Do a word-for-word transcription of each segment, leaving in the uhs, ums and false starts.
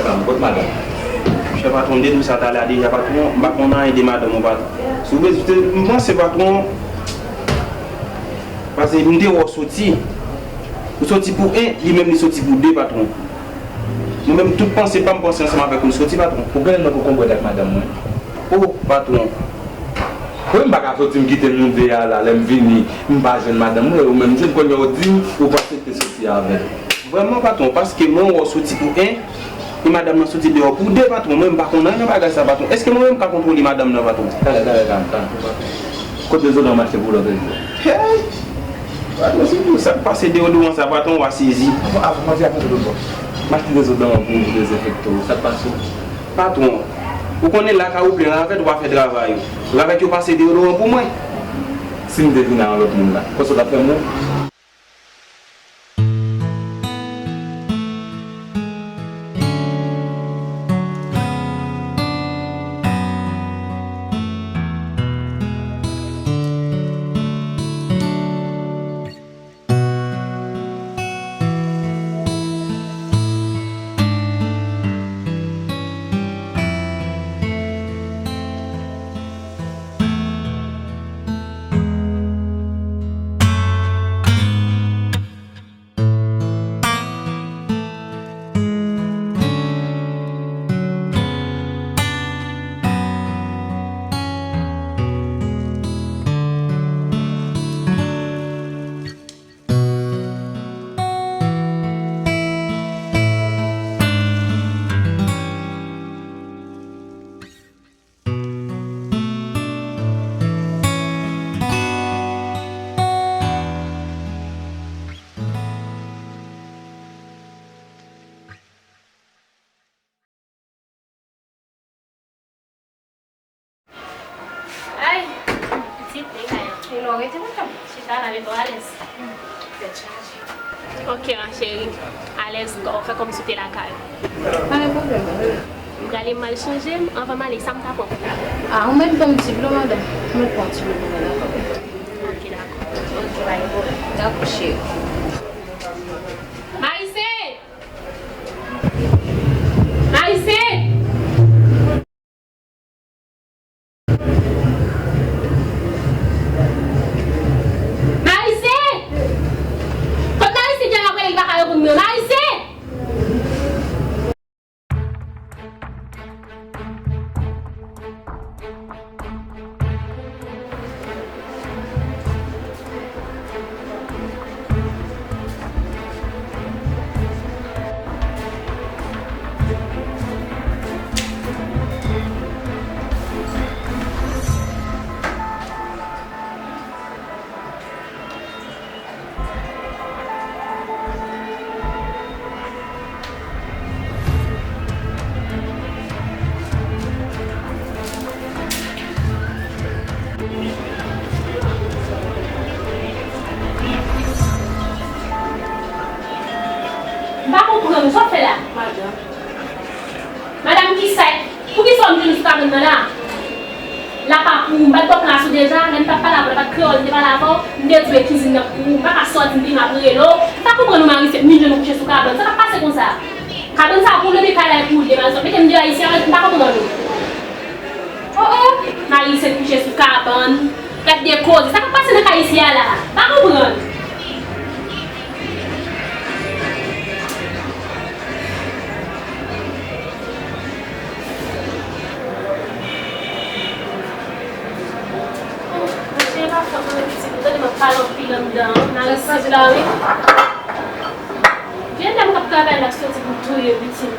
Kot madanm? Chè patwon, m te di w sa talè a deja, patwon. M pa konn anyen de madanm ou, patwon. Si w bezwen, m panse, patwon, paske m te wè w soti. Ou soti pou en, li menm li soti pou de, patwon. Mwen menm, tout panse pa m panse ansanm avèk ou, l soti, patwon. Ou gen nan pou konprann ak madanm mwen. O, patwon. Mwen, m pa ka soti, m kite nou de a la, lè m vini, m pa jwenn madanm mwen, ou menm jwenn, kounye a w di m, ou panse te soti avè l. Vrèman, patwon, paske mwen wè w soti pou en, e madanm nan soti deyò pou de, patwon. Mwen, m pa konn anyen nan bagay sa, patwon. Èske mwen menm m ka kontwole madanm nan, patwon? Talè, talè, kalm, kalm. Kot dezodoran m achte pou lòt jou? Hey! Patwon, se pou sa k pase dezodoran sa, patwon, w a sezi. Avan, avan, mwen di avan tout bon. M achte dezodoran pou, pou dezenfekte w. Sa k pase? Patwon, ou konnen lakay ou plen ravèt, w a fè travay ou. Ravèt yo pase dezodoran pou mwen. Si m te vin a yon lòt moun la, konsa w t ap fè m wont? Ay, pitit, e kay an. E lò rete lontan? Chita la, met ou alèz. Tèt chaje. Ok, ma chérie. Alèz kò w, fè kòmsi w te lakay ou. Pa gen pwoblèm, bebe. M prale, m al chanje m, anvan m ale, sa m ta pran pou ou? Ah, ou mèt ban m ti dlo, madanm. Ou mèt pran ti dlo pou mwen, dakò? Ok, dakò. Ok, bye. Dakò, cheri. Marise! Marise! Marise! Kot Marise, Djana, m ap rele l, li pa ka reponn mwen. Marise! M pa konprann, sa w fè la? Madanm. Madanm kisa? Poukisa w met jenou sou kabann nan la? La pa pou ou, m pa t ba w plas ou deja, lè m t ap pale avè w, la pa t kreyòl m te pale avè w, m te di w e kizin nan pou ou, m pa ka sòti, m vin m ap rele w, m pa konprann ou Marise, met jenou kouche sou kabann, sa k ap pase konsa? Kabann sa a pou ou, depi kay la e pou ou, depi Marise, mete m deyò isi a, m pa konprann ou. Oh, oh, Marise kouche sou kabann. Gad de koze. Sa k ap pase nan kay isi a la? Pa konprann. Oh, monchè, e pa fòt mwen, pitit. Ou tande m ap pale anpil anndan an. Nan resèt la, wi. Vye dam k ap travay la k soti pou touye pitit.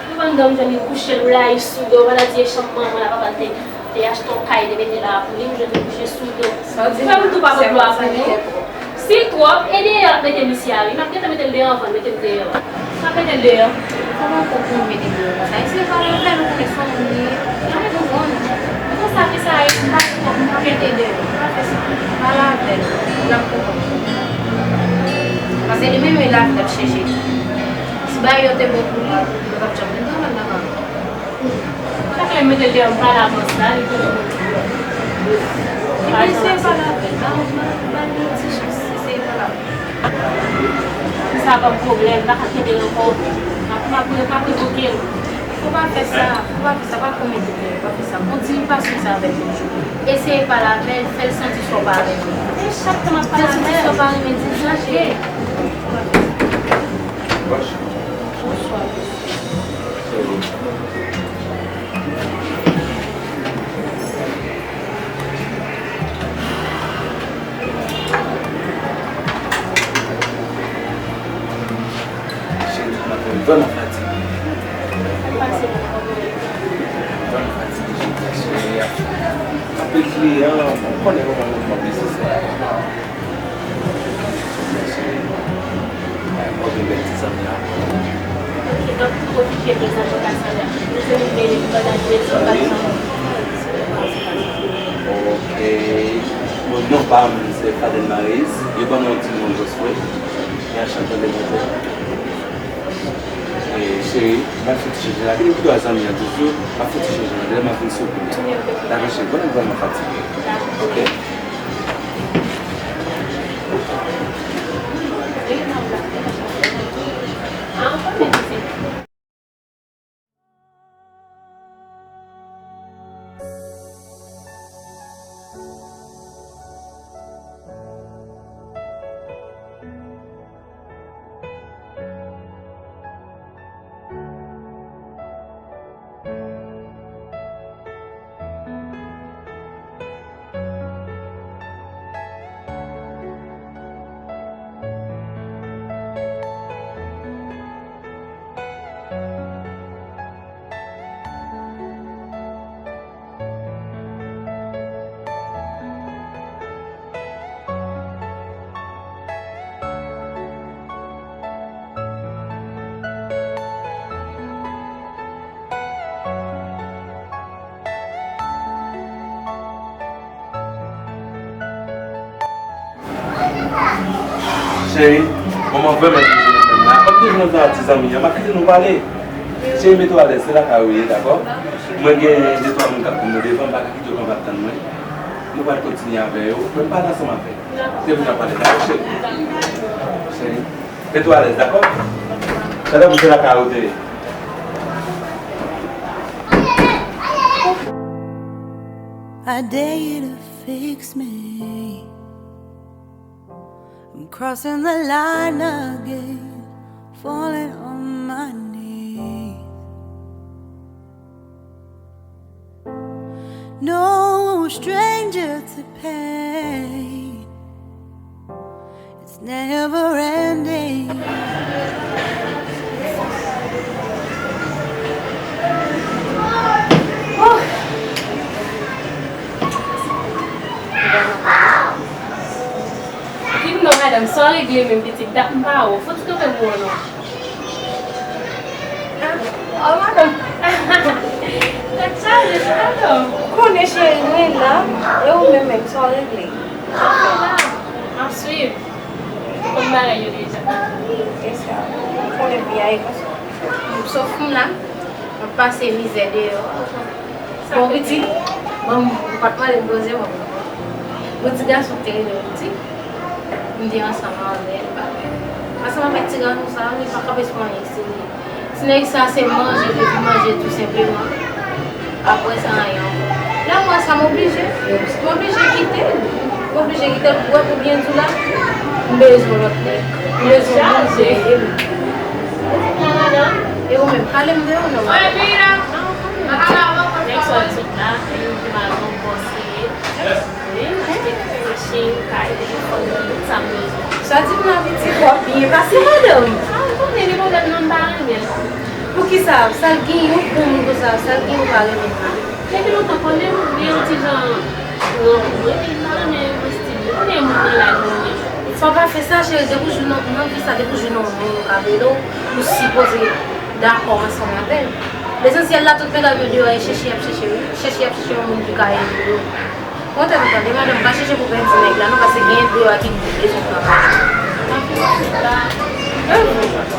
Ou konn dòmi jwenn li kouche, l rayi sou do, maladi e chanm manman l a, papa l te, te achte yon kay, te mete la pou li, ou jwenn li kouche sou do. Ou fè m tou pa pran glwa pou ou. Si l twòp, e deyò l ap mete m isi a, wi. M ap gentan mete l deyò anvan l mete m deyò. M ap mete l deyò. Sa pa konprann mete deyò konsa. Isi e pa yon lè nou konnen se yon moun li ye. Mwen konprann. Mwen konn sa ki sa ye, m pa konprann. M ap mete deyò. M pa fè sa. Pale avè l. L ap konprann. Paske li menm, e lavi l ap chèche. Si bagay yo te bon pou li, yo p ap janm vin travay nan kay la. Sa k fè m mete l deyò, m pale avè w sa, li toujou. Li eseye pale avè l, ba, ba, ba li yon ti chans, eseye pale avè l. Sa pa pwoblèm, m pa ka kenbe l ankò. M ap Pa pre-, pa prevoke l. Fò pa fè sa, fò pa fè sa, pa komèt erè, pa fè sa. Kontinye pasyans avè l toujou. Eseye pale avè l, fè l santi sa w pa renmen. E chak tan m ap pale avè l. Fè l santi sa w pa renmen, di l chache. Bonswa. Cheri, m ap vrèman fatige. M vrèman fatige, cheri, cheri. Anpil kliyan, ou konnen kòman mouvman biznis la ye. Mwen vin bèl ti zanmi ankò. Ok, donk, pwofite prezante w Cassandra. Nou se nou vle pandan jedi, pa egzanp. Ok. Bon, non pa m, se Faden Maris. Yo ban mwen yon ti non Josue. E a chante de Bondye. E, cheri, m ap fè ti chanje la. Gen yon zanmi an toujou, m ap fè ti chanje la. Lè m ap vin sou kounye a. Dakò, cheri, konnen m vrèman fatige. Ok? Cheri, manman vrèman te jwenn nan menm la. Kòm te jwenn nan ti zanmi an, m ap kite nou pale. Cheri, mete w alèz, se lakay ou ye, dakò? Mwen gen de twa moun k ap tann mwen devan, m pa ka kite yo kanpe ap tann mwen. Nou pral kontinye avè yo, men m pale ansanm avè yo. Epi n ap pale, dakò, cheri? Cheri, mete w alèz, dakò? Sa ta pou se lakay ou te ye. I dare you to fix me. I'm crossing the line again, falling on my knees. No stranger to pain. It's never ending. Di m non, madanm, sa w regle menm, pitit? Dat m pa wè w. Fouti kanpe pou mwen non. Ah, oh, madanm. Tèt chaje, se madanm. Ou konnen, cheri, mwen la. E ou menm, menm, sa w regle? Sa w fè la? M ap swiv. Ou konn bagay yo deja. E sa, ou konnen vi a e konsa. Sof m la, m ap pase mizè deyò. Bon, pitit, bon, ou pa t mande m poze, bon. Bon, ti gason ki te rele m, pitit. M te ansanm avè l, bagay. Ansanm avèk ti gason sa, li pa kanpe sou anyen serye. Ti nèg sa se manje, li vin manje tou senpleman. Apre sa, anyen ankò. Lè m wè sa, m oblije. M oblije kite l. M oblije kite l pou wè pou byen di w la. M bezwen lòt nèg. M bezwen moun pou ede m. E ou menm, pale m de ou non? Nèg sa w di la, li te mal yon bòs li ye. Wi, m achte machin, kay, telefòn, tout sa m bezwen. Sa di m nan pitit w ap byen pase madanm. A, ou konnen li modèl nan m pa renmen l. Poukisa? Sa l gen yon bon moun konsa, sa l gen ou pa renmen l? Depi lontan konnen m, li yon ti jan gran pou mwen, epi m pa renmen estil li. Ou konnen moun nan laj mwen menm. Fò w pa fè sa, cheri, depi w jwenn nan, nan vi sa, depi w jwenn yon moun ou ka rele w, ou sipoze dakò ansanm avè l. Lesansyèl la, tout medam yo deyò e chèche y ap chèche, wi. Chèche y ap chèche yon moun ki ka ede yo. Bon, tande, tande, madanm, pa chèche pou pèdi nèg la, non, paske gen de yo a ki bezwen travay.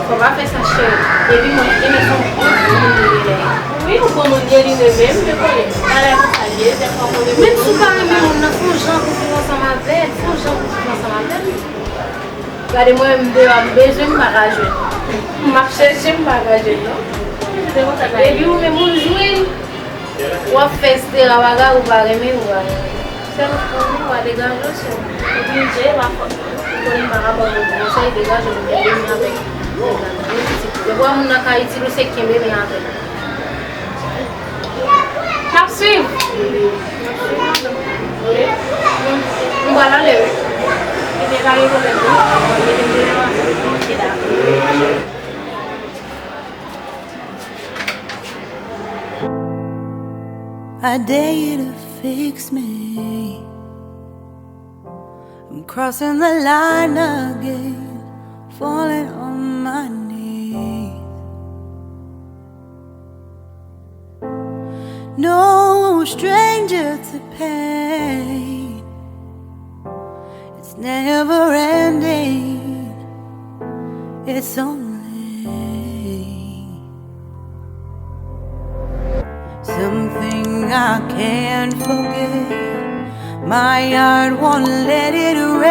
Fò pa fè sa, cheri. Epi mwen, Ines se yon bon moun li ye. Wi, yon bon moun li ye, li renmen m, men konnen. Bagay konsa li ye, dèfwa konnen. Menm si w pa renmen moun nan, fè yon jan pou viv ansanm avè l, fè yon jan pou viv ansanm avè l. Gade mwen menm deyò a, m bezwen m pa ka jwenn. M ap chèche m pa ka jwenn non. Epi ou menm ou jwenn. W ap fè etsetera bagay ou pa renmen ou pa renmen. Sèl ou pa degaje w sèl. Ou oblije pa fòt. Ou konnen m pa ka ba w konsèy, degaje w kenbe men avèk. Depi w wè moun nan ka itil ou se kenbe men avèk. N ap swiv. M pral ale wi. Ebyen pa gen pwoblèm non. Mete m deyò a. Ok, dakò. I dare you to fix me. I'm crossing the line again, falling on my knees. No stranger to pain. It's never ending. It's only something I can't forget. My heart won't let it